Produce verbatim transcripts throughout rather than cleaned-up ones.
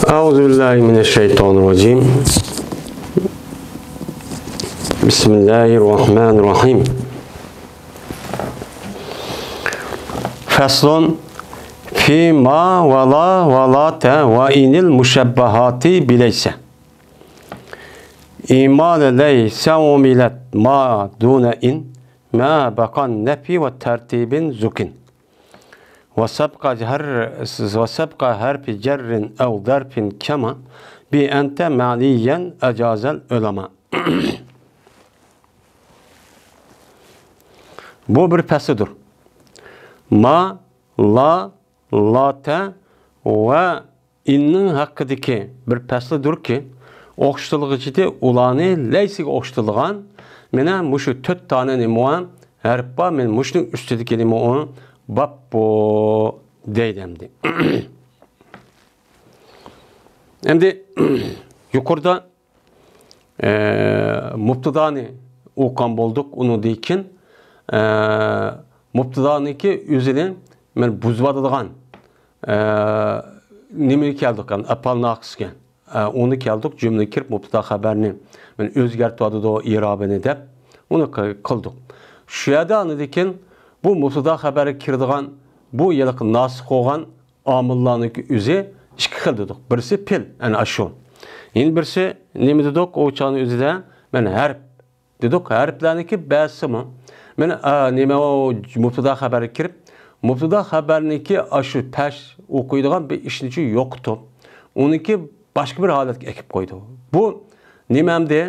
أعوذ بالله من الشيطان الرجيم. بسم الله الرحمن الرحيم. فصل في ما ولا ولات وإن المشبهات بليس. إعمال ليس عملت ما دون إن ما بقى النفي وترتيب زكن. وسبق جر، وسبق حرف جر أو ظرف كما بأنت معنيا أجاز العلماء. بۇ بىر پەسلىدۇر. ما، لا، لاتە ۋە ئىننىڭ ھەققىدىكى بىر پەسلىدۇركى، ئوخشىتىلغۇچىدى ئۇلارنى لەيسىگە ئوخشىتىدىغان، مانا مۇشۇ تۆت دانە نېمە ھەرپ بار، مانا مۇشۇنىڭ ئۈستىدىكى نېمە ئۇ باب بۇ دەيدۇ ئەمدى. ئەمدى يۇقىرىدا ئە، مۇبتىدانى ئوقۇغان بولدۇق. ئۇنىڭدىن كېيىن، ئە، مۇبتىدانىڭكى ئۆزىنى مانا بۇزۇۋاتىدىغان، ئە، نېمىگە كەلدۇق؟ يەنى ئەپئال ناقىسكەن. ئە، ئۇنى كەلدۇق، جۈملىگە كىرىپ مۇبتىدا خەبەرنى مانا ئۆزگەرتىۋاتىدۇ، ئىرابىنى دەپ ئۇنى قى-، قىلدۇق. شۇ يەردە ئاندىن كېيىن بۇ مۇبتىدا خەبەرگە كىرىدىغان بۇ ھېلىقى ناسىخ بولغان ئامىللارنىڭكى ئۆزى ئىككى خىل دېدۇق. بىرسى پېئىل، ئەنە ئاشۇ. يەنە بىرسى نېمە دېدۇق؟ ئۇ چاغنىڭ ئۆزىدە مانا ھەرپ دېدۇق. ھەرپلەرنىڭكى بەزىسىمۇ مانا، ئا، نېمە ئۇ مۇبتىدا خەبەرگە كىرىپ، مۇبتىدا خەبەرنىڭكى ئاشۇ پەش ئوقۇيدىغان بىر ئىشنى يوقىتىپ، ئۇنىڭكى باشقا بىر ھالەتكە ئەكىپ قويىدۇ. بۇ نېمە ئەمدى؟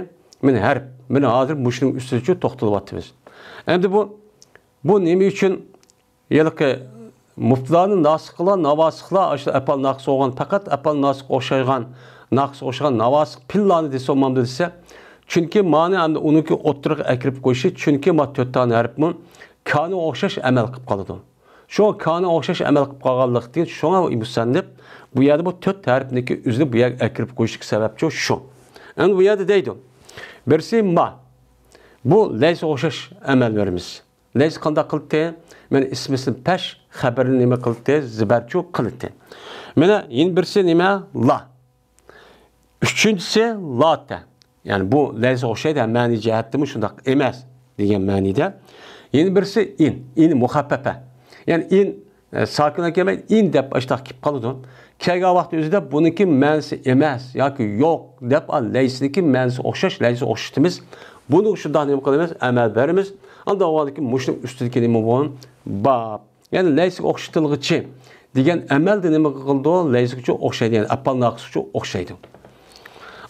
مانا ھەرپ. مانا ھازىر مۇشۇنىڭ ئۈستىدىچۇ توختىلىۋاتىمىز. ئەمدى بۇ، بۇ نېمە ئۈچۈن ھېلىقى مۇبتىدانى ناسىخ قىلغان ناۋاسىخلار ئاشۇ ئەپئال ناقىس بولغان، پەقەت ئەپئال ناسىخقا ئوخشايدىغان، ناقىسقا ئوخشىغان ناۋاسىخ پېئىللارنى دېسە بولمامدۇ دېسە، چۈنكى مانى ئەمدى ئۇنىڭكى ئوتتۇرىغا ئەكىرىپ قويۇشى، چۈنكى ما تۆت دانە ھەرپمۇ كانىغا ئوخشاش ئەمەل قىلىپ قالىدۇ. شۇڭا كانىغا ئوخشاش ئەمەل قىلىپ قالغانلىقتىن، شۇڭا مۇسەننىپ بۇ يەردە بۇ تۆت ھەرپنىڭكى ئۆزىنى بۇ يەرگە ئەكىرىپ قويۇشتىكى سەۋەبچۇ شۇ. ئەمدى بۇ يەردە دەيدۇ. بىرسى ما. بۇ لەيسىگە ئوخشاش ئەمەل بېرىمىز. لەيس قانداق قىلدى؟ مانا ئىسمىسىنى پەش، خەبىرىنى نېمە قىلدى؟ زىبەرچۇ قىلدى. مانا يەنە بىرسى نېمە؟ لا. ئۈچىنچىسى لاتە. يەنى بۇ لەيسىگە ئوخشايدۇ، مەنىي جەھەتتىمۇ شۇنداق ئەمەس دېگەن مەنىدە. يەنە بىرسى ئىن، ئىن مۇخەپپەپە. يەنى ئىن ئە، ساكىنلار كەلمەيدۇ، ئىن دەپ ئاشۇنداق كېلىپ قالىدۇ. كەلگەن ۋاقىت ئۆزىدە بۇنىڭكى مەنىسى ئەمەس ياكى يوق دەپ، ئا، لەيسىنىڭكى مەنىسى ئوخشاش، لەيسىگە ئوخشىتىمىز. بۇنى شۇنداق نېمە قىلىمىز؟ ئەمەل بېرىمىز. ئاندىن ئاۋۋالدىكى مۇشۇنىڭ ئۈستىدىكى نېمە بۇ؟ باب. يەنى لەيسىگە ئوخشىتىلغۇچى دېگەن ئەمەلدە نېمە قىلىدۇ؟ لەيسىگىچۇ ئوخشايدۇ، يەنى ئەپئال ناقىسقىچۇ ئوخشايدۇ.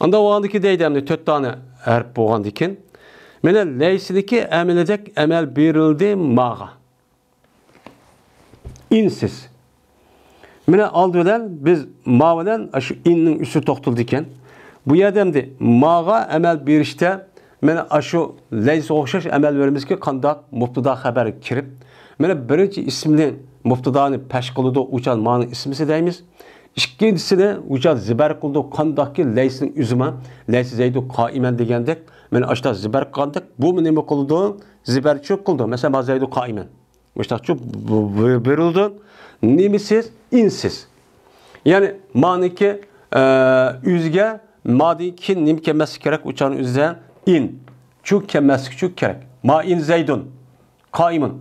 ئاندىن ئاۋۋالدىكى دەيدۇ، ئەمدى تۆت دانە ھەرپ بولغاندىن كېيىن، مانا لەيسىنىڭكى ئەمىلىدەك ئەمەل بېرىلدى ماغا. ئىنسىز. مانا ئالدى بىلەن بىز ما بىلەن شۇ ئىننىڭ ئۈستىدە توختىلىدىكەن. بۇ يەردە ئەمدى ماغا ئەمەل بېرىشتە مانا ئاشۇ لەيسىگە ئوخشاش ئەمەل بېرىمىزكى، قانداق؟ مۇبتىدا خەبەرگە كىرىپ، مانا بىرىنچى ئىسىمنى، مۇبتىدانى پەش قىلىدۇ، ئۇچان مانىڭ ئىسمىسى دەيمىز. ئىككىنچىسىنى ئۇچان زىبەر قىلىدۇ، قانداقكى لەيسىنىڭ ئۆزىمۇ، لەيسە زەيدۇ قائىمەن دېگەندەك، مانا ئاشۇنداق زىبەر قىلغاندەك، بۇمۇ نېمە قىلىدۇ؟ زىبەرچۇ قىلىدۇ. مەسىلەن، ما زەيدۇ قائىمەن. مۇشتاقچۇ بېرىلدى. نېمىسىز؟ ئىنسىز. يەنى مانىكى، ئە، ئۆزىگە مادىن كېيىن نېمە كەلمەسلىكى كېرەك؟ ئۇچان ئۆزىدە ئىن. چۇ كەلمەسلىكى چۇ كېرەك. ما ئىن زەيدۇن قائىمۇن.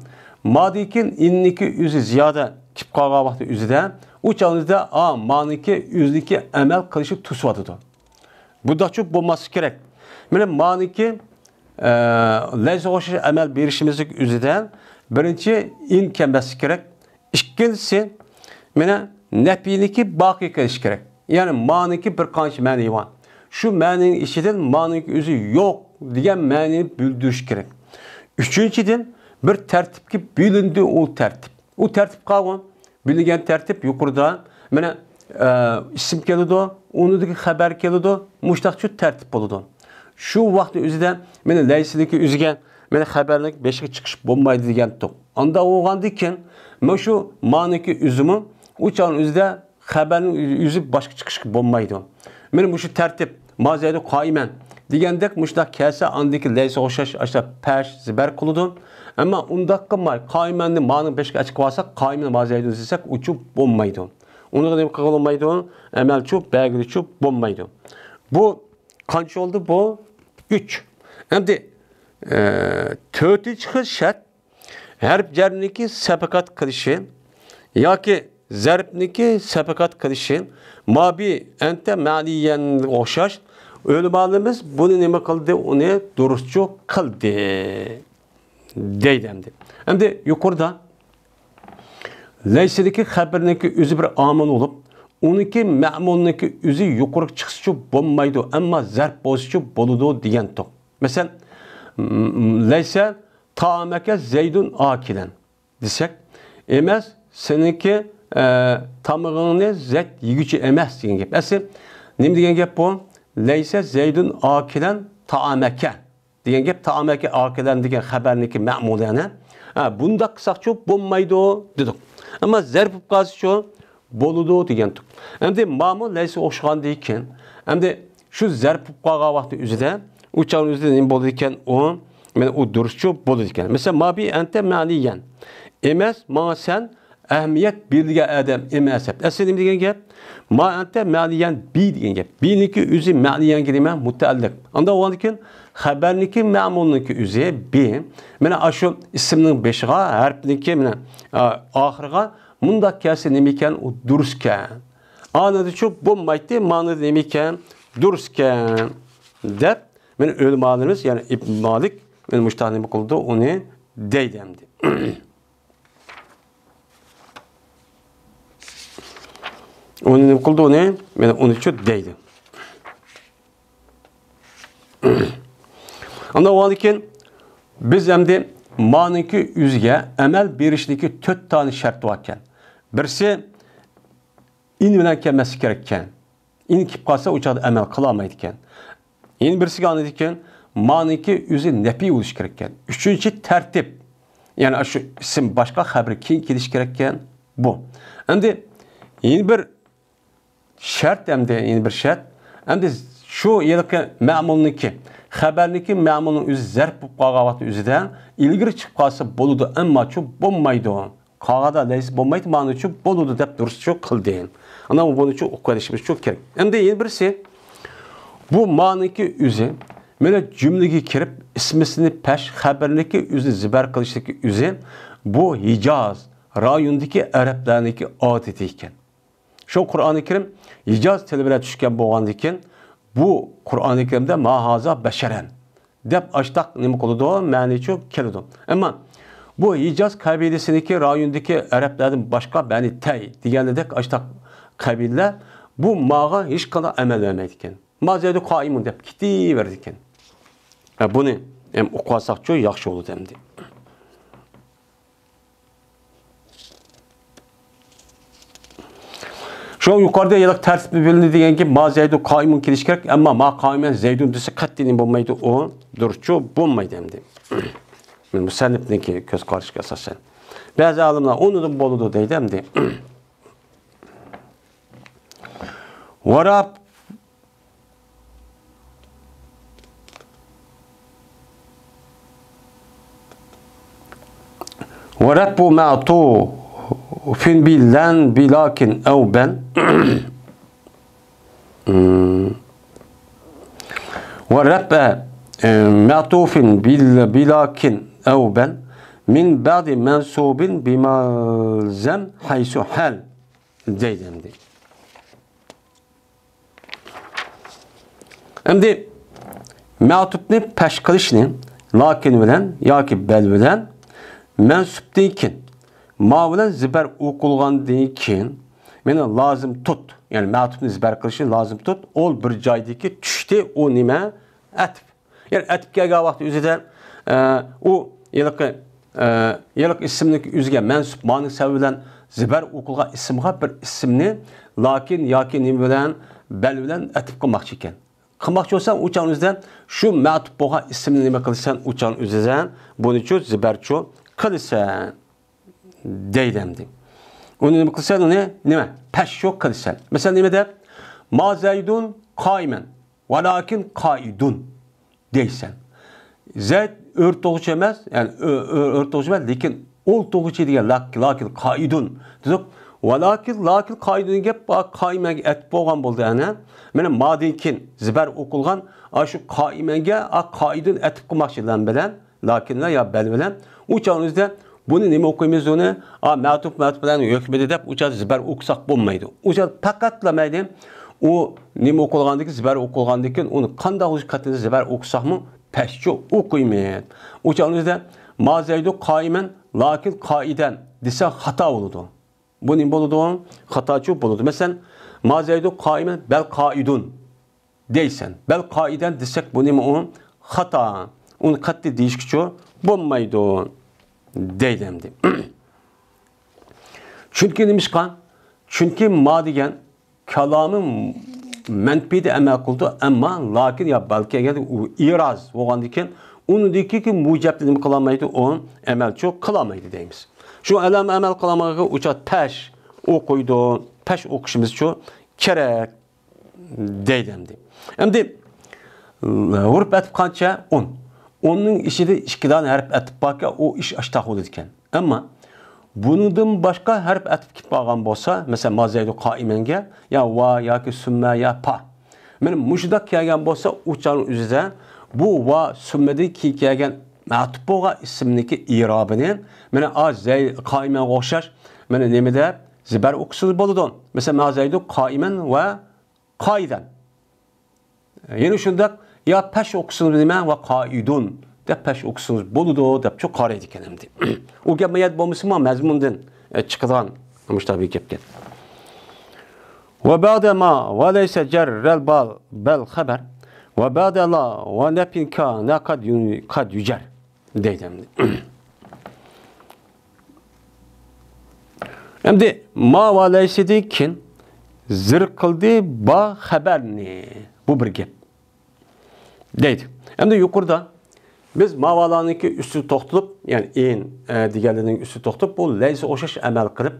مادىن كېيىن ئىننىكى ئۆزى زىيادە كېلىپ قالغان ۋاقتى ئۆزىدە، ئۇچان ئۆزىدە ئا، مانىكى ئۆزىنىكى ئەمەل قىلىشى توسۇۋاتىدۇ. بۇنداقچۇ بولماسلىقى كېرەك. مانا مانىكى، ئە، لەيسىگە ئوخشاش ئەمەل بېرىشىمىزنىڭ ئۆزىدە بىرىنچى ئىن كەلمەسلىكى كېرەك. ئىككىنچىسى، مانا نەپىنىكى باقىي قېلىشى كېرەك. يەنى مانىكى بىر قانچە مەنىي بار. شۇ مەنىنىڭ ئىچىدىن مانىكى ئۆزى يوق دېگەن مەنىنى بىلدۈرۈش كېرەك. ئۈچىنچىدىن، بىر تەرتىپكە بۆلۈندى ئۇ تەرتىپ. ئۇ تەرتىپ قالغان. بىلگەن تەرتىپ يۇقىرىدا، مانا، ئە، ئىسىم كېلىدۇ، ئۇنىڭدىكى خەبەر كېلىدۇ، مۇشتاقچۇ تەرتىپ بولىدۇ. شۇ ۋاقىتنىڭ ئۆزىدە، مانا، لەيسىنىڭكى ئۆزىگە، مانا، خەبەرنىڭ بېشىغا چىقىش بولمايدۇ دېگەنتۇق. ئاندا بولغاندىن كېيىن، مانا شۇ مانىكى ئۆزىمۇ، ئۇ چاغنىڭ ئۆزىدە خەبەرنىڭ ئۆزى باشقا چىقىشقا بولمايدۇ. مانا مۇشۇ تەرتىپ، ما زەيدۇ قائىمەن دېگەندەك مۇشۇنداق كەلسە، ئاندىكى لەيسىگە ئوخشاش ئاشۇنداق پەش، زىبەر قىلىدۇ. ئەمما ئۇنداق قىلماي، قائىمەننى مانىڭ بېشىغا ئەچىقىپ ئالساق، قائىمەن ما زەيدۇ دېسەك، ئۇچۇ بولمايدۇ. ئۇنىڭغا نېمە قىلغىلى بولمايدۇ؟ ئەمەلچۇ بەرگىلىچۇ بولمايدۇ. بۇ قانچە بولدى؟ بۇ ئۈچ. ئەمدى، ئە، تۆتىنچى خىل شەرت، ھەرپ جەرنىڭكى سەپىقەت قىلىشى ياكى زەرپنىڭكى سەپىقەت قىلىشى، ما بى ئەنتە مەنىيەنگە ئوخشاش، ئۆلىمالىرىمىز بۇنى نېمە قىلدى؟ ئۇنى دۇرۇسچۇ قىلدى. دەيدۇ ئەمدى. ئەمدى يۇقىرىدا لەيسىدىكى خەبەرنىڭكى ئۆزى بىر ئامىل بولۇپ، ئۇنىڭكى مەمۇلنىڭكى ئۆزى يۇقىرىغا چىقسىچۇ بولمايدۇ، ئەمما زەرپ بولسىچۇ بولىدۇ دېگەنتۇق. مەسىلەن، لەيسە تائامەكە زەيدۇن ئاكىلەن دېسەك، ئەمەس، سېنىڭكى، ئە، تامىقىڭنى زەيد يېگۈچى ئەمەس دېگەن گەپ. ئەسلى نېمە دېگەن گەپ بۇ؟ لەيسە زەيدۇن ئاكىلەن تائامەكە دېگەن گەپ، تائامەكە ئاكىلەن دېگەن خەبەرنىڭكى مەمۇلى يەنە. ھە، بۇنداق قىلساقچۇ بولمايدۇ دېدۇق. ئەمما زەرپ بولۇپ قالسىچۇ بولىدۇ دېگەنتۇق. ئەمدى مامۇ لەيسە ئوخشىغاندىن كېيىن، ئەمدى شۇ زەرپ بولۇپ قالغان ۋاقتى ئۆزىدە، ئۇ چاغنىڭ ئۆزىدە نېمە بولىدىكەن؟ ئۇ، مانا ئۇ دۇرۇسچۇ بولىدىكەن. مەسىلەن، ما بى ئەنتە مەنىيەن. ئەمەس، ماڭا سەن ئەھمىيەت بېرىدىغان ئادەم ئەمەس دەپ. ئەسلى نېمە دېگەن گەپ؟ ما ئەنتە مەنىيەن بى دېگەن گەپ. بىنىڭكى ئۆزى مەنىيەنگە نېمە؟ مۇتەئەللىق. ئانداق بولغاندىن كېيىن خەبەرنىڭكى مەمۇلنىڭكى ئۆزى بى. مانا ئاشۇ ئىسىمنىڭ بېشىغا، ھەرپنىڭكى مانا، ئا، ئاخىرىغا مۇنداق كەلسە نېمە ئىكەن؟ ئۇ دۇرۇسكەن. ئانىدىچۇ بولمايتتى، مانىدا نېمە ئىكەن؟ دۇرۇسكەن دەپ، مانا ئۆلىمالىرىمىز، يەنى ئىبن مالىك، مانا مۇشۇنداق نېمە قىلىدۇ؟ ئۇنى دەيدۇ ئەمدى. ئۇنى نېمە قىلدى ئۇنى؟ مانا ئۇنىچۇ دەيدۇ. ئاندىن كېيىن بىز ئەمدى مانىڭكى ئۆزىگە ئەمەل بېرىشنىڭكى تۆت دانە شەرتى باركەن. بىرسى، ئىن بىلەن كەلمەسلىك كېرەككەن. ئىن كېلىپ قالسا، ئۇ چاغدا ئەمەل قىلالمايدىكەن. يەنە بىرسىگە ئاندىن كېيىن مانىڭكى ئۆزى نەپىي بولۇشى كېرەككەن. ئۈچىنچى، تەرتىپ. يەنى شۇ ئىسىم باشقا، خەبىرى كېيىن كېلىشى كېرەككەن. بۇ. ئەمدى يەنە بىر شەرت، ئەمدى يەنە بىر شەرت. ئەمدى شۇ ھېلىقى مەمۇلنىڭكى، خەبەرنىڭكى مەمۇلنىڭ ئۆزى زەرپ بولۇپ قالغان ۋاقىت ئۆزىدە ئىلگىرى چىقىپ قالسا بولىدۇ، ئەمماچۇ بولمايدۇ. قالغاندا لەيسە بولمايدۇ، مانىچۇ بولىدۇ دەپ دۇرۇسچۇ قىلدى. ئانا بۇنىچۇ ئۇقۇۋېلىشىمىزچۇ كېرەك. ئەمدى يەنە بىرسى، بۇ مانىڭكى ئۆزى، مانا جۈملىگە كىرىپ، ئىسمىسىنى پەش، خەبەرنىڭكى ئۆزىنى زىبەر قىلىشتىكى ئۆزى، بۇ ھىجاز رايونىدىكى ئەرەبلەرنىڭكى ئادىتى ئىكەن. شۇ قۇرئانى كەرىم ھىجاز تىلى بىلەن چۈشكەن بولغاندىن كېيىن، بۇ قۇرئانى كەرىمدە ما ھازا بەشەرەن دەپ ئاشتاق نېمە قىلىدۇ؟ مەنىچۇ كېلىدۇ. ئەمما بۇ ھىجاز قەبىلىسىنىڭكى رايوندىكى ئەرەبلەردىن باشقا، مەنى تەي دېگەندەك ئاشتاق قەبىلىلەر بۇ ماغا ھېچقانداق ئەمەل بەرمەيدىكەن. ما زەيدۇ قائىمۇن دەپ كېتىۋېرىدىكەن. ھە، بۇنى ھەم ئوقۇۋالساقچۇ ياخشى بولىدۇ ئەمدى. شۇ يۇقىرىدا ھېلىقى تەرتىپنى بىلدى دېگەنكى، ما زەيدۇ قائىمۇن كېلىشى كېرەك، ئەمما ما قائىمەن زەيدۇن دېسە قەتئىي بولمايدۇ، ئۇ دۇرۇسچۇ بولمايدۇ ئەمدى. مۇسەننىپنىڭكى كۆز قارىشىغا ئاساسەن. بەزى ئالىملار ئۇنىدىن بولىدۇ دەيدۇ ئەمدى. ۋاراپ ورفع معطوف بلن بلكن أو بل. ورفع، ئە، معطوف بل-، بلكن أو بل من بعد منصوب بما الزم حيث حل دەيدۇ ئەمدى. ئەمدى مەتۇپنى پەش قىلىشنى لەكىن بىلەن ياكى بەل بىلەن مەنسۇپتىن كېيىن، ما بىلەن زىبەر ئوقۇلغاندىن كېيىن، مانا لازىم تۇت، يەنى مەتۇپنى زىبەر قىلىشنى لازىم تۇت، ئول بىر جايدىكى چۈشتى، ئۇ نېمە؟ ئەتىپ. يەنى ئەتىپ كەلگەن ۋاقتى ئۆزىدە، ئە، ئۇ ھېلىقى، ئە، ھېلىقى ئىسىمنىڭ ئۆزىگە مەنسۇپ مانىڭ سەۋەبى بىلەن زىبەر ئوقۇلغان ئىسىمغا بىر ئىسىمنى لەكىن ياكى نېمە بىلەن، بەل بىلەن ئەتىپ قىلماقچى ئىكەن. قىلماقچى بولساڭ، ئۇ چاغنىڭ ئۆزىدە شۇ مەتۇپ بولغان ئىسىمنى نېمە قىلىسەن، ئۇ چاغنىڭ ئۆزىدە بۇنىچۇ زىبەرچۇ قىلىسەن دەيدۇ ئەمدى. ئۇنى نېمە قىلىسەن، ئۇنى نېمە؟ پەششۇ قىلىسەن. مەسىلەن، نېمە دەپ؟ ما زەيدۇن قائىمەن. ۋەلەكىن قائىدۇن دەيسەن. زەيد ئۆرە تۇرغۇچى ئەمەس، يەنى ئۆ-، ئۆ-، ئۆرە تۇرغۇچى ئەمەس، لېكىن ئولتۇرغۇچى دېگەن لەك-، لەكىن قائىدۇن دېدۇق. ۋالاكىن، لاكىن قائىدۇن گەپ، ئا، قائىمەنگە ئەتىپ بولغان بولدى، ئەنە. مانا مادىن كېيىن زىبەر ئوقۇلغان، ئا، شۇ قائىمەنگە، ئا، قائىدۇن ئەتىپ قىلماقچى لام بىلەن، لاكىنلا يا بەل بىلەن. ئۇ چاغنىڭ ئۆزىدە بۇنى نېمە ئوقۇيمىز ئۇنى؟ ئا، مەتۇپ، مەتۇپ بىلەن ھۆكمىدە دەپ ئۇ چاغدا زىبەر ئوقۇساق بولمايدۇ. ئۇ چاغدا پەقەتلا مەيلى، ئۇ نېمە ئوقۇلغاندىكىن، زىبەر ئوقۇلغاندىكىن ئۇنى قانداق قېتىمدا زىبەر ئوقۇساقمۇ پەشچۇ ئوقۇيمىز. ئۇ چاغنىڭ ئۆزىدە ما زەيدۇ قائىمەن، لاكىن قائىدەن دېسە خاتا بولىدۇ. بۇ نېمە بولىدۇ؟ خاتاچۇ بولىدۇ. مەسىلەن، ما زەيدۇ قائىمەن بەل قائىدۇن دەيسەن. بەل قائىدەن دېسەك، بۇ نېمە ئۇ؟ خاتا. ئۇنى قەتئىي دېيىشكىچۇ بولمايدۇ. دەيدۇ ئەمدى. چۈنكى نېمىشقا؟ چۈنكى ما دېگەن كالامى مەنپىيدە ئەمەل قىلىدۇ، ئەمما لاكىن يا بەلكى ئەگەر ئۇ ئىراز بولغاندىكىن، ئۇنىڭدىكى مۇجەپتە نېمە قىلالمايدۇ؟ ئۇ ئەمەلچۇ قىلالمايدۇ دەيمىز. شۇ ئەلەم ئەمەل قىلالمىغانغا ئۇچا پەش ئوقۇيدۇ، پەش ئوقۇشىمىزچۇ كېرەك دەيدۇ ئەمدى. ئەمدى ھۇرۇپ ئەتىپ قانچە؟ ئون. ئوننىڭ ئىچىدە ئىككى دانە ھەرپ ئەتىپ باركەن، ئۇ ئىش ئاشتاق بولىدىكەن. ئەمما بۇنىڭدىن باشقا ھەرپ ئەتىپ كېلىپ قالغان بولسا، مەسىلەن، ما زەيدۇ قائىمەنگە يا ۋا ياكى سۈممە يا پا. مانا مۇشۇنداق كەلگەن بولسا، ئۇ چاغنىڭ ئۆزىدە بۇ ۋا سۈممىدىن كېيىن كەلگەن مەتۇپ بولغان ئىسىمنىڭكى ئىرابىنى، مانا، ئا زەي-، قائىمەنگە ئوخشاش، مانا، نېمە دەپ زىبەر ئوقۇسىڭىز بولىدۇ. مەسىلەن، ما زەيدۇ قائىمەن ۋە قائىدەن. يەنە شۇنداق، يا پەش ئوقۇسىڭىز نېمە ۋە قائىدۇن دەپ پەش ئوقۇسىڭىز بولىدۇ دەپچۇ قارايدىكەن ئەمدى. ئۇ گەپ ما يەردە بولمىسىمۇ، مەزمۇندىن، ئە، چىقىدىغان مۇشۇنداق بىر گەپكەن. ۋە بەدە ما ۋە لەيسە جەررەل بەل، بەل خەبەر. ۋە بەدە لا ۋە نەپين كانە قەد يۇ-، قەد يۇجەر. دەيدۇ ئەمدى. ئەمدى ما ۋە لەيسىدىن كېيىن زىر قىلدى با خەبەرنى. بۇ بىر گەپ. دەيدۇ. ئەمدى يۇقىرىدا بىز ما ۋە لانىڭكى ئۈستىدە توختىلىپ، يەنى ئىن، ئە، دېگەنلەرنىڭ ئۈستىدە توختىلىپ، بۇ لەيسە ئوخشاش ئەمەل قىلىپ،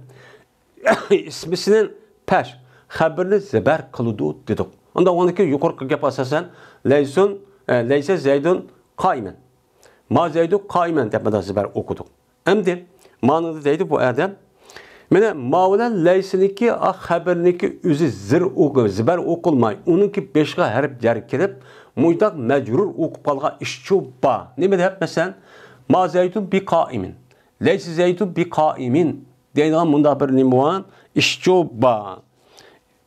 ئىسمىسىنى پەش، خەبىرىنى زىبەر قىلىدۇ دېدۇق. ئۇنداق ئۇنىڭكى يۇقىرىقى گەپ ئاساسەن لەيسۇن، ئە، لەيسە زەيدۇن قائىمەن. ما زەيدۇ قائىمەن دەپ مانا زىبەر ئوقۇدۇق. ئەمدى مانىدا دەيدۇ بۇ ئادەم. مانا ما بىلەن لەيسىنىڭكى، ئا، خەبىرىنىڭكى ئۆزى زىر ئوقۇ-، زىبەر ئوقۇلماي، ئۇنىڭكى بېشىغا ھەرپ جەر كىرىپ، مۇشۇنداق مەجرۇر ئوقۇپ قالغان ئىشچۇ بار. نېمە دەپ؟ مەسىلەن، ما زەيدۇن بى قائىمىن، لەيسە زەيدۇن بى قائىمىن دەيدىغان مۇنداق بىر نېمە بار؟ ئىشچۇ بار.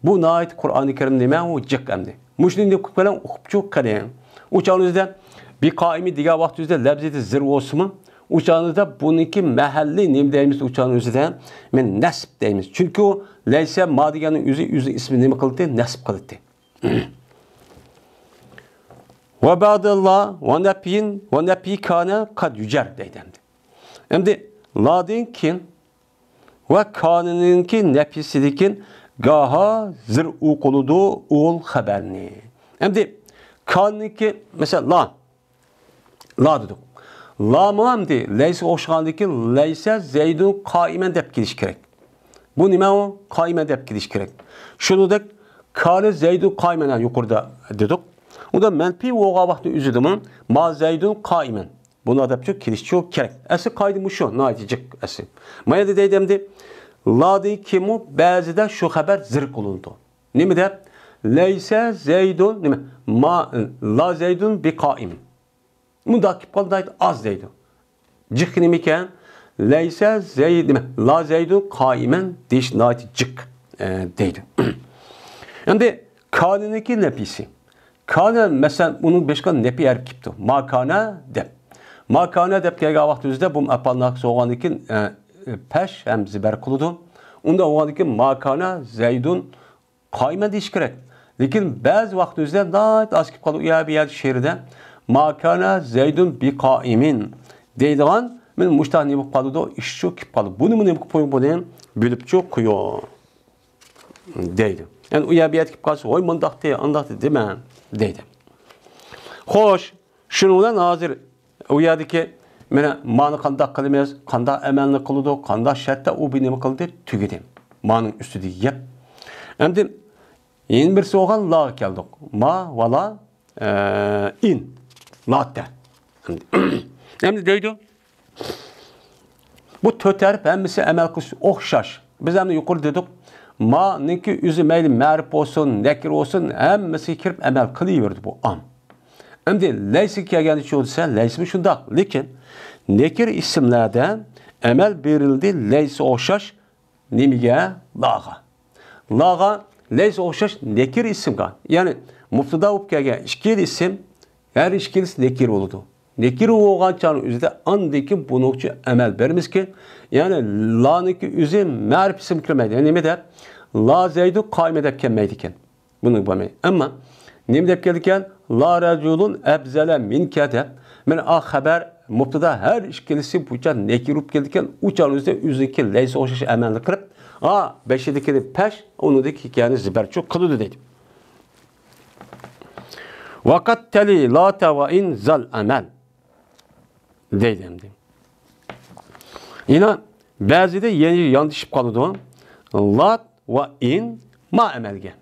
بۇ ناھايىتى قۇرئانى كەرىم نېمە؟ ئۇ جىق ئەمدى. مۇشۇنى نېمە قىلىپ بېرىڭ، ئوقۇپچۇ قېلىڭ. ئۇ چاغنىڭ ئۆزىدە بى قائىمى دېگەن ۋاقىت ئۆزىدە لەپزىدە زىر بولسىمۇ، ئۇ چاغنىڭدا بۇنىڭكى مەھەللى نېمە دەيمىز؟ ئۇ چاغنىڭ ئۆزىدە مەن نەسب دەيمىز. چۈنكى ئۇ لەيسە ما دېگەننىڭ ئۆزى، ئۆزىنىڭ ئىسمىنى نېمە قىلدى؟ نەسب قىلدى. ۋە بەدە لا ۋە نەپيىن ۋە نەپيى كانە قەد يۇجەر دەيدۇ ئەمدى. ئەمدى لادىن كېيىن ۋە كانىنىڭكى نەپىسىدىكىن گاھا زىر ئوقۇلىدۇ ئۇل خەبەرنى. ئەمدى كانىنىڭكى، مەسىلەن، لا، لا دېدۇق. لامۇ ئەمدى لەيسىگە ئوخشىغاندىكىن لەيسە زەيدۇن قائىمەن دەپ كېلىش كېرەك. بۇ نېمە ئۇ؟ قائىمەن دەپ كېلىش كېرەك. شۇنىڭدەك كانە زەيدۇن قائىمەن يۇقىرىدا دېدۇق. ئۇندا مەنپىي بولغان ۋاقىتنىڭ ئۆزىدىمۇ ما زەيدۇن قائىمەن. بۇنى ئادەپچۇ كېلىشچۇ كېرەك. ئەسلى قائىدە مۇشۇ، ناھايىتى جىق ئەسلى. ما يەردە دەيدۇ ئەمدى، لادىن كېيىنمۇ بەزىدە شۇ خەبەر زىر قىلىنىدۇ. نېمە دەپ؟ لەيسە زەيدۇن، نېمە؟ ما، لا زەيدۇن بى قائىم. مۇنداق كېلىپ قالدى، ناھايىتى ئاز دەيدۇ. جىق نېمىكەن؟ لەيسە زەيد، نېمە؟ لا زەيدۇن قائىمەن دېيىش ناھايىتى جىق، ئە، دەيدۇ. ئەمدى كانىنىڭكى نەپىسى. كانە، مەسىلەن، ئۇنىڭ بېشىغا نەپى ھەرپ كېلىپتۇ. ما كانە دەپ. ما كانە دەپ كەلگەن ۋاقتىمىزدا بۇ ئەپئال ناقىس بولغاندىن كېيىن، ئە، پەش ھەم زىبەر قىلىدۇ. ئۇنداق بولغاندىن كېيىن ما كانە زەيدۇن قائىمەن دېيىش كېرەك. لېكىن بەزى ۋاقىت ئۆزىدە ناھايىتى ئاز كېلىپ قالىدۇ. ئۇ يەر بىر يەردە شېئىرىدە ما كانە زەيدۇن بى قائىمىن دەيدىغان، مانا مۇشۇنداق نېمە بولۇپ قالىدۇ؟ ئىشچۇ كېلىپ قالىدۇ. بۇنى، بۇنى نېمە قىلىپ قويۇڭ؟ بۇنى بۆلۈپچۇ قويۇڭ دەيدۇ. يەنى ئۇ يەر بۇ يەردە كېلىپ قالسا، ۋاي مۇنداقتى، ئانداقتى دېمەڭ دەيدۇ. خوش، شۇنىڭ بىلەن ھازىر ئۇ يەردىكى مانا مانى قانداق قىلىمىز، قانداق ئەمەلنى قىلىدۇ، قانداق شەرتتە ئۇ بىر نېمە قىلدى، تۈگىدى. مانىڭ ئۈستىدىكى گەپ. ئەمدى يەنە بىرسى بولغان لاغا كەلدۇق. ما، ۋالا، ئە، ئىن، لاتە. ئەمدى دەيدۇ. بۇ تۆت ھەرپ ھەممىسى ئەمەل قىلىش ئوخشاش. بىز ئەمدى يۇقىرىدا دېدۇق، مانىڭكى ئۆزى مەيلى مەرىپ بولسۇن، نەكىر بولسۇن، ھەممىسىگە كىرىپ ئەمەل قىلىۋېرىدۇ بۇ ئام. ئەمدى لەيسىگە كەلگەندە شۇ دېسە، لەيسىمۇ شۇنداق. لېكىن نەكىر ئىسىملەردە ئەمەل بېرىلدى لەيسىگە ئوخشاش نېمىگە؟ لاغا. لاغا لەيسىگە ئوخشاش نەكىر ئىسىمغا. يەنى مۇپتىدا بولۇپ كەلگەن ئىككىلا ئىسىم، ھەر ئىككىلىسى نەكىر بولىدۇ. نەكىر بولغان چاغنىڭ ئۆزىدە ئاندىن كېيىن بۇنىڭ ئۈچۈن ئەمەل بېرىمىزكى، يەنى لانىڭكى ئۆزى مەرىپ ئىسىمغا كىرمەيدۇ. يەنى نېمە دەپ؟ لا زەيدۇ قائىمە دەپ كەلمەيدىكەن. بۇنىڭغا بارماي. ئەمما نېمە دەپ كەلدىكەن؟ لا رەجۇلۇن ئەپزەلە مىنكە دەپ. مانا ئا خەبەر مۇپتىدا، ھەر ئىككىلىسى بۇ چاغ نەكىر بولۇپ كەلدىكەن. ئۇ چاغنىڭ ئۆزىدە ئۆزىنىڭكى لەيسىگە ئوخشاش ئەمەلنى قىلىپ، ئا بېشىدىكىنى پەش، ئۇنىڭدىكى كېيىنى زىبەر چۇ قىلىدۇ دەيدۇ. ۋەقەت تەلى لاتە ۋە ئىن زەل ئەمەل دەيدۇ ئەمدى. يەنە بەزىدە يەنە ياندىشىپ قالىدۇ. لات ۋە ئىن ما ئەمەلگە.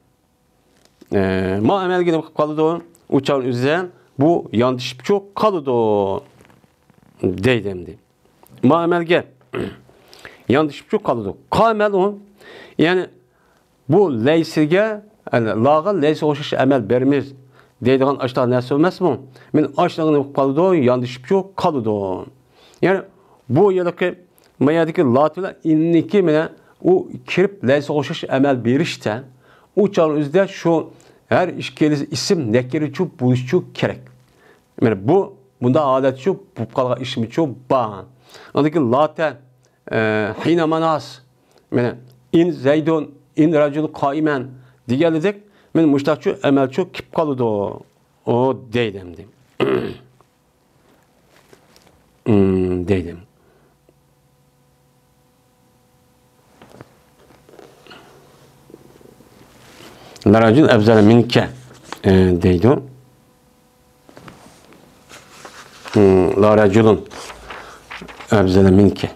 ئە، ما ئەمەلگە نېمە قىلىپ قالىدۇ؟ ئۇ چاغنىڭ ئۆزىدە بۇ ياندىشىپچۇ قالىدۇ دەيدۇ ئەمدى. ما ئەمەلگە ياندىشىپچۇ قالىدۇ. قا ئەمەل ئۇ. يەنى بۇ لەيسىگە، يەنى لاغا لەيسىگە ئوخشاش ئەمەل بېرىمىز دەيدىغان ئاشۇنداق نەرسە ئەمەسمۇ؟ مانا ئاشۇنداق نېمە قىلىپ قالىدۇ؟ ياندىشىپچۇ قالىدۇ. يەنى بۇ يىلقى ما يەردىكى لات بىلەن ئىننىكى مانا ئۇ كىرىپ لەيسىگە ئوخشاش ئەمەل بېرىشتە، ئۇ چاغنىڭ ئۆزىدە شۇ ھەر ئىككىلىسى ئىسىم نەكىرىچۇ بولۇشچۇ كېرەك. مانا بۇ، بۇنداق ھالەتچۇ بولۇپ قالغان ئىشمىچۇ بار. ئاندىن كېيىن لاتە، ئە، ھىنا ماناس، مانا ئىن زەيدۇن، ئىن رەجۇل قائىمەن دېگەنلىدەك، مانا مۇشتاقچۇ ئەمەلچۇ كېلىپ قالىدۇ. ئۇ دەيدۇ ئەمدى. ئىم، دەيدۇ. لا رەجۇل ئەفزەلە مىنكە، ئە، دەيدۇ. ئىم، لا رەجۇلۇن ئەفزەلە مىنكە.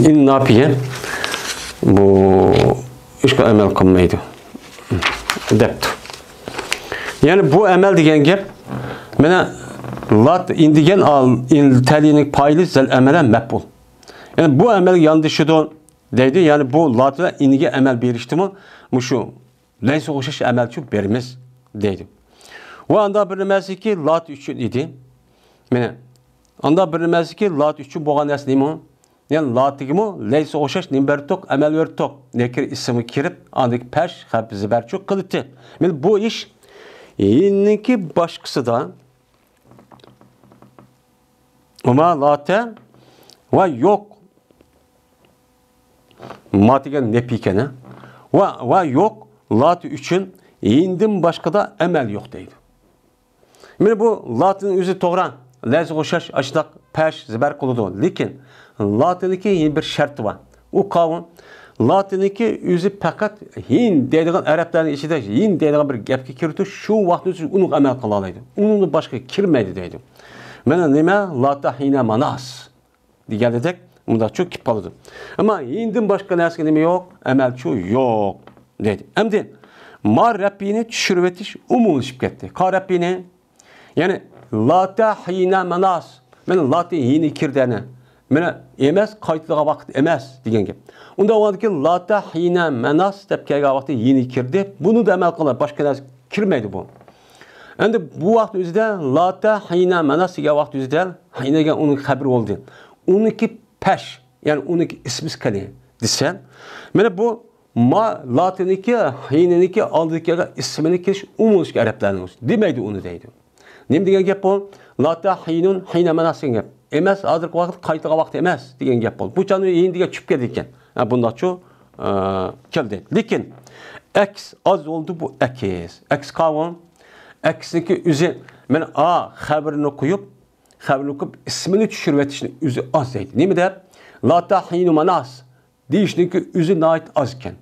ئىن ناپىيە بۇ ئىشقا ئەمەل قىلمايدۇ دەپتۇ. يەنى بۇ ئەمەل دېگەن گەپ، مانا لات ئىن دېگەن ئال، ئىن تەلىنىڭ پائىلى زەل ئەمەلە مەپئۇل. يەنى بۇ ئەمەل ياندىشىدۇ دەيدۇ. يەنى بۇ لات بىلەن ئىنگە ئەمەل بېرىشتىمۇ مۇشۇ لەيسىگە ئوخشاش ئەمەلچۇ بېرىمىز دەيدۇ. ۋە ئاندا بىر نېمەسىكى لات ئۈچۈن ئىدى. مانا ئاندا بىر نېمەسىكى لات ئۈچۈن بولغان نەرسە نېمە؟ يەنى لاتىگىمۇ لەيسىگە ئوخشاش نېمە بەردۇق؟ ئەمەل بەردۇق. نەكىر ئىسىمغا كىرىپ، ئاندىكى پەش خەپ زىبەرچۇ قىلىتتى. مانا بۇ ئىش ئىننىڭكى باشقىسىدا ئۇما لاتە ۋە يوق. ما دېگەن نەپى ئىكەن، ھە؟ ۋە، ۋە يوق، لاتە ئۈچۈن ئىندىن باشقىدا ئەمەل يوق دەيدۇ. مانا بۇ لاتىنىڭ ئۆزى توغرا، لەيسىگە ئوخشاش ئاشۇنداق پەش زىبەر قىلىدۇ. لېكىن لاتىنىڭكى يەنە بىر شەرتى بار. ئۇ قاۋۇ، لاتىنىڭكى ئۆزى پەقەت ھىن دەيدىغان، ئەرەبلەرنىڭ ئىچىدە ھىن دەيدىغان بىر گەپكە كىرىدۇ، شۇ ۋاقىتتا ئۇنىڭغا ئەمەل قىلالايدۇ. ئۇنىڭدىن باشقا كىرمەيدۇ دەيدۇ. مانا نېمە؟ لاتە ھىنە ماناس دېگەندەك مۇنداقچۇ كېلىپ قالىدۇ. ئەمما ھىندىن باشقا نەرسىگە نېمە يوق؟ ئەمەلچۇ يوق دەيدۇ. ئەمدى ما رەپپىنى چۈشۈرۈۋېتىش ئومۇملىشىپ كەتتى. کا رەپپىنى، يەنى لاتە ھىنە ماناس. مانا لاتە ھىنى كىردى ئەنە. مانا ئەمەس، قايتىدىغان ۋاقىت ئەمەس دېگەن گەپ. ئۇنداق بولغاندىكىن لاتە ھىنە ماناس دەپ كەلگەن ۋاقىتتا ھىنى كىردى. بۇنى دا ئەمەل قىلماي، باشقا نەرسە كىرمەيدۇ بۇ. ئەمدى بۇ ۋاقىت ئۆزىدە لاتە ھىنە ماناس دېگەن ۋاقىت ئۆزىدە ھىنە دېگەن ئۇنىڭ خەبىرى بولدى. ئۇنىڭكى پەش، يەنى ئۇنىڭكى ئىسمىسى قېنى دېسە، مانا بۇ ما لاتىنىكى، ھىنىنىكى ئالدىدىكى ئىسمىنى كېلىش ئومۇملىشىش ئەرەبلەرنىڭ ئۆزى. دېمەيدۇ ئۇنى دەيدۇ. نېمە دېگەن گەپ بۇ؟ لاتە ھىنۇن ھىنە ماناس دېگەن گەپ. ئەمەس، ھازىرقى ۋاقىت قايتىدىغان ۋاقىت ئەمەس دېگەن گەپ بولدى. بۇ چاغدا ھىن دېگەن چۈشۈپ كەتتى ئىكەن. ھە، بۇنداقچۇ، ئە، كەلدى. لېكىن ئەكس ئاز بولدى، بۇ ئەكس. ئەكس قاۋۇ. ئەكسنىڭكى ئۆزى، مانا ئا خەۋىرىنى قويۇپ، خەۋىرىنى قويۇپ، ئىسمىنى چۈشۈرۈۋېتىشنى ئۆزى ئاز دەيدۇ. نېمە دەپ؟ لاتە ھىنۇ ماناس دېيىشنىڭكى ئۆزى ناھايىتى ئاز ئىكەن.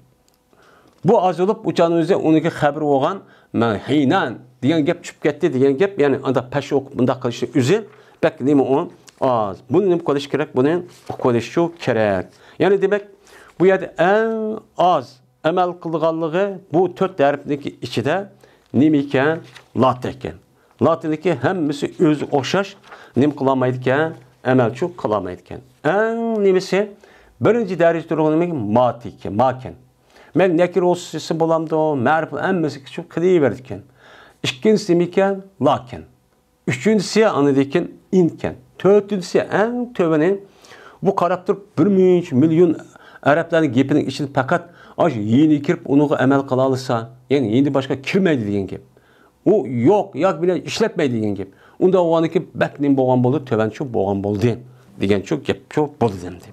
بۇ ئاز بولۇپ، ئۇ چاغنىڭ ئۆزى ئۇنىڭكى خەۋىرى بولغان، مەن ھىنان دېگەن گەپ چۈشۈپ كەتتى دېگەن گەپ، يەنى ئاندا پەش ئوقۇپ مۇنداق قىلىشنىڭ ئۆزى بەك نېمە ئۇ؟ ئاز. بۇنى نېمە قىلىش كېرەك؟ بۇنى ئۇقۇۋېلىشچۇ كېرەك. يەنى دېمەك، بۇ يەردە ئەڭ ئاز ئەمەل قىلىدىغانلىقى بۇ تۆت ھەرپنىڭكى ئىچىدە نېمە ئىكەن؟ لاتە ئىكەن. لاتىنىڭكى ھەممىسى ئۆزىگە ئوخشاش، نېمە قىلالمايدىكەن؟ ئەمەلچۇ قىلالمايدىكەن. ئەڭ نېمىسى، بىرىنچى دەرىجە تۇرغىنى ماتىكەن، ماكەن. مەن نەكىر بولسا بولامدۇ، مەرىپ ھەممىسى شۇ قىلىۋېرىدىكەن. ئىككىنچىسى نېمىكەن؟ لاكەن. ئۈچىنچىسى ئاندىن كېيىن ئىنكەن. تۆتىنچىسى ئەڭ تۆۋىنى، بۇ قاراپ تۇرۇپ بىر مۇنچە مىليون ئەرەبلەرنىڭ گېپىنىڭ ئىچىدە پەقەت ئاشۇ يېنىگە كىرىپ ئۇنىڭغا ئەمەل قىلالىسا، يەنى يېنىدىن باشقا كىرمەيدۇ دېگەن گەپ. ئۇ يوق ياكى بىلەن ئىشلەتمەيدۇ دېگەن گەپ. ئۇنداق بولغاندىكىن بەك نېمە بولغان بولدى، تۆۋەنچۇ بولغان بولدى دېگەنچۇ گەپچۇ بولدى ئەمدى.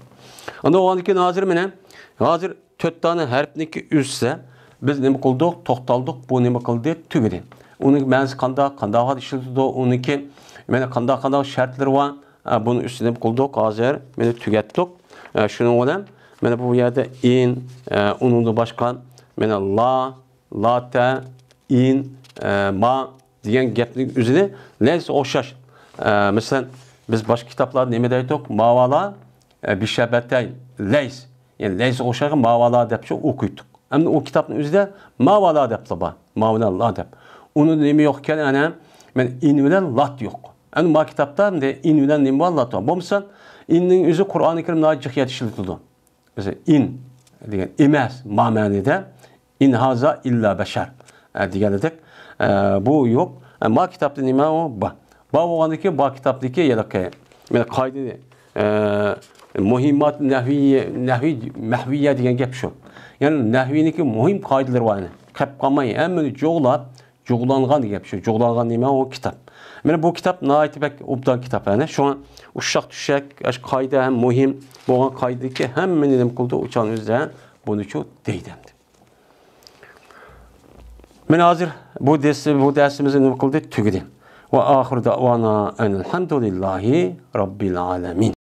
ئانداق بولغاندىكىن ھازىر مانا، ھازىر تۆت دانە ھەرپنىڭكى ئۈستىدە بىز نېمە قىلدۇق؟ توختالدۇق. بۇ نېمە قىلدى؟ تۈگىدى. ئۇنىڭ مەنىسى قانداق؟ قانداق ئىشلىتىدۇ؟ ئۇنىڭكى مانا قانداق، قانداق شەرتلىرى بار؟ ئە، بۇنىڭ ئۈستىدە نېمە قىلدۇق؟ ھازىر مانا تۈگەتتۇق. ئە، شۇنىڭ بىلەن مانا بۇ يەردە ئىن، ئە، ئۇنىڭدىن باشقا مانا لا، لاتە، ئىن، ئە، ما دېگەن گەپنىڭ ئۆزىنى لەيس ئوخشاش. ئە، مەسىلەن، بىز باشقا كىتابلاردا نېمە دەيتتۇق؟ ماۋالا، ئە، بىشەبەتەي لەيس. يەنى لەيسقا ئوخشايدىغان ماۋالا دەپ شۇ ئوقۇيتتۇق. ئەمدى ئۇ كىتابنىڭ ئۆزىدە ماۋالا دەپلا بار. ماۋالا دەپ. ئۇنى نېمە يوق ئىكەن، ئەنە، مەن ئىن بىلەن لات يوق. ئەمدى ما كىتابتا ئەمدى ئىن بىلەن نېمە بار؟ لات بار. بولمىسا، ئىننىڭ ئۆزى قۇرئانى كەرىمدە ناھايىتى جىق يەردە ئىشلىتىلىدۇ. مەسىلەن، ئىن دېگەن ئەمەس، ما مەنىدە. ئىن ھازا ئىللا بەشەر، ئە، دېگەنىدەك، ئە، بۇ يوق. ئە، ما كىتابتا نېمە ئۇ؟ بار. بار بولغاندىكى، بار كىتابتىكى يەنە قايدىنى، ئە، مۇھىممات نەھۋىيە، نەھۋىي، مەھۋىيە دېگەن گەپ شۇ. يەنى نەھۋىينىڭكى مۇھىم قائىدىلىرى بار. يەنى قېلىپ قالماي، ھەممىنى جۇغلاپ، جۇغلانغان دېگەن گەپ شۇ. جۇغلانغان نېمە؟ ئۇ كىتاب. مانا بۇ كىتاب ناھايىتى بەك ئوبدان كىتاب. يەنى شۇڭا ئۇششاق-چۈششەك، ئاشۇ قائىدە ھەم مۇھىم بولغان قائىدىدىكى ھەممىنى نېمە قىلدى؟ ئۇچان ئۆزى بۇنىچۇ دەيدۇ ئەمدى. مانا ھازىر بۇ دەرس، بۇ دەرسىمىزنى نېمە قىلدى؟ تۈگىدى. ۋە ئاخىر دەۋانا ئەنىلھەمدۇلىللاھى رەببىل ئالەمىن.